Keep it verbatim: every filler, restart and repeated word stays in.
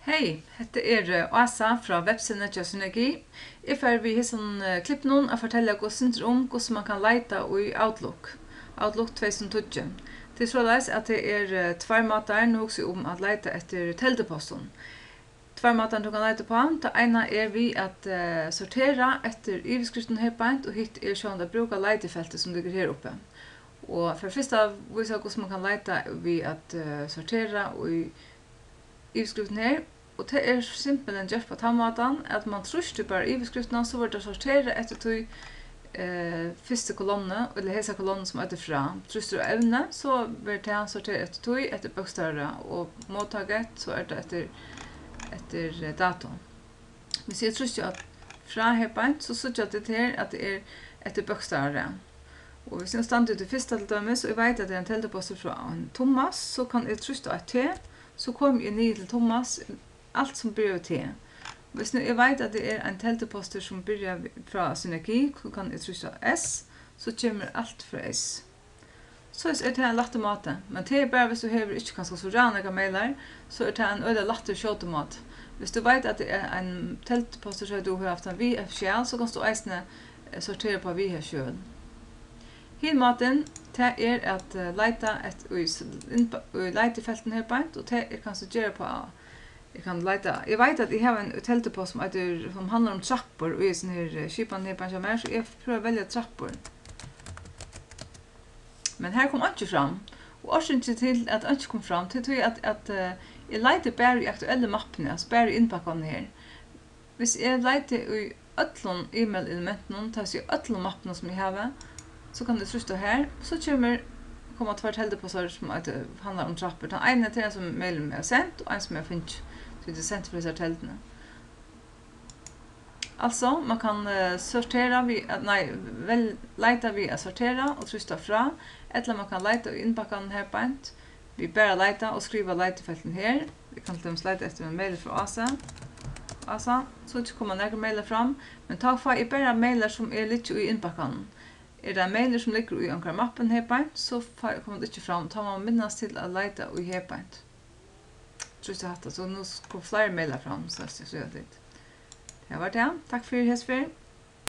Hey, hetta er eh, Ása frá vepsíðuni hjá Synergi. Eg fari við hesum eh, klippinum at fortelja okkum eitt sindur um, hvussu mann kann leita í Outlook, Outlook tvey túsund og tíggju. Tað er soleiðis, at tað er eh, tveir mátar, nú hugsi eg um at leita eftir teldupostum. Tveir mátar, tú kann leita uppá. Tað eina er við at eh, sortera eftir yvirskriftum her beint, og hitt er sjálvandi at brúka leitifeltið, sum liggur her uppi. Og fyri fyrst at vísa, hvussu mann kann leita við at eh, sortera í yvirskriftin her, og tað er simpelthen gjørt á tann mátan, at mann trýstir bara yvirskriftina, so verður tað sorterað eftir tí eh, fyrstu kolonnu, ella hesa kolonnu, sum eitur frá. Trýstir á evni, so verður tað sorterað eftir tí, eftir bókstavi, og mottaget, so er tað eftir, eftir eh, dato. Hvis eg trýsti á frá her beint, so síggja tit her, at tað er eftir bókstavarað. Og hvis nú standi eg til fyrsta til dømis, og eg veit, at tað er ein teldupostur frá ein Tummas, so kann eg trýsta á eitt T, so komi eg niður til Tummas, alt sum byrjar við T. Hvis nú eg veit, at tað er ein teldupostur, sum byrjar við- frá Synergi, so kann eg trýsta á S, so kemur alt frá S. Soleiðis er tað ein lættur máti, men tað er bara, hvis tú hevur ikki kanska so ræðuliga nógvar mailar, so er tað ein øgiliga lættur, skjótur máti. Hvis tú veit, at tað er ein teldupostur, sum tú hevur havt ein við eftir skjal, so kanst tú eisini eh, sortera upp á við her skjøl. Hin mátin, tað er at eh, leita eftir í, s- innba- í leitifeltinum her beint, og tað er kanst tú gera upp á Eg kann leita. Eg veit, at eg havi ein teldupost, sum eitur, sum handlar um trappur, og í hesum her eh, skipan her beint hjá mær, so eg prøvi at velja trappur. Men her kom einki fram. Og orsøkin til, at einki kom fram, tað er tí, at, at eh, eg leiti bara í aktuellu mappuni, altso bara í innbakkanum her. Hvis eg leiti í øllum e-mail-elementunum, tað vil siga øllum mappunum, sum eg havi, so kann eg trýsta her, so kemur, koma tveir teldupostar, sum eitur, handlar um trappur. Tann eini, tað er ein, sum mailin er send, og ein, sum eg havi fingið, tí tað er sent frá hesari telduni. Altso, mann kann eh, sortera við, at- nei, vel, leita við at sortera og trýsta frá, ella mann kann leita í innbakkanum her beint, við bara leita og skriva leitifeltin her. Eg kann til dømis leita eftir einum maili frá Ása. Ása, so ikki koma nakrir mailar fram, men tá fái eg bara mailar, sum er liggja í innbakkanum. Er tað ein mailur, sum liggur í onkra mappuni her beint, so fái, koma tað ikki fram. Tá má mann minnast til at leita í her beint. Trýst á hatta, so nú koma fleiri mailar fram, so eg skal síggja tit. Tað var tað. Takk fyri hesa ferð.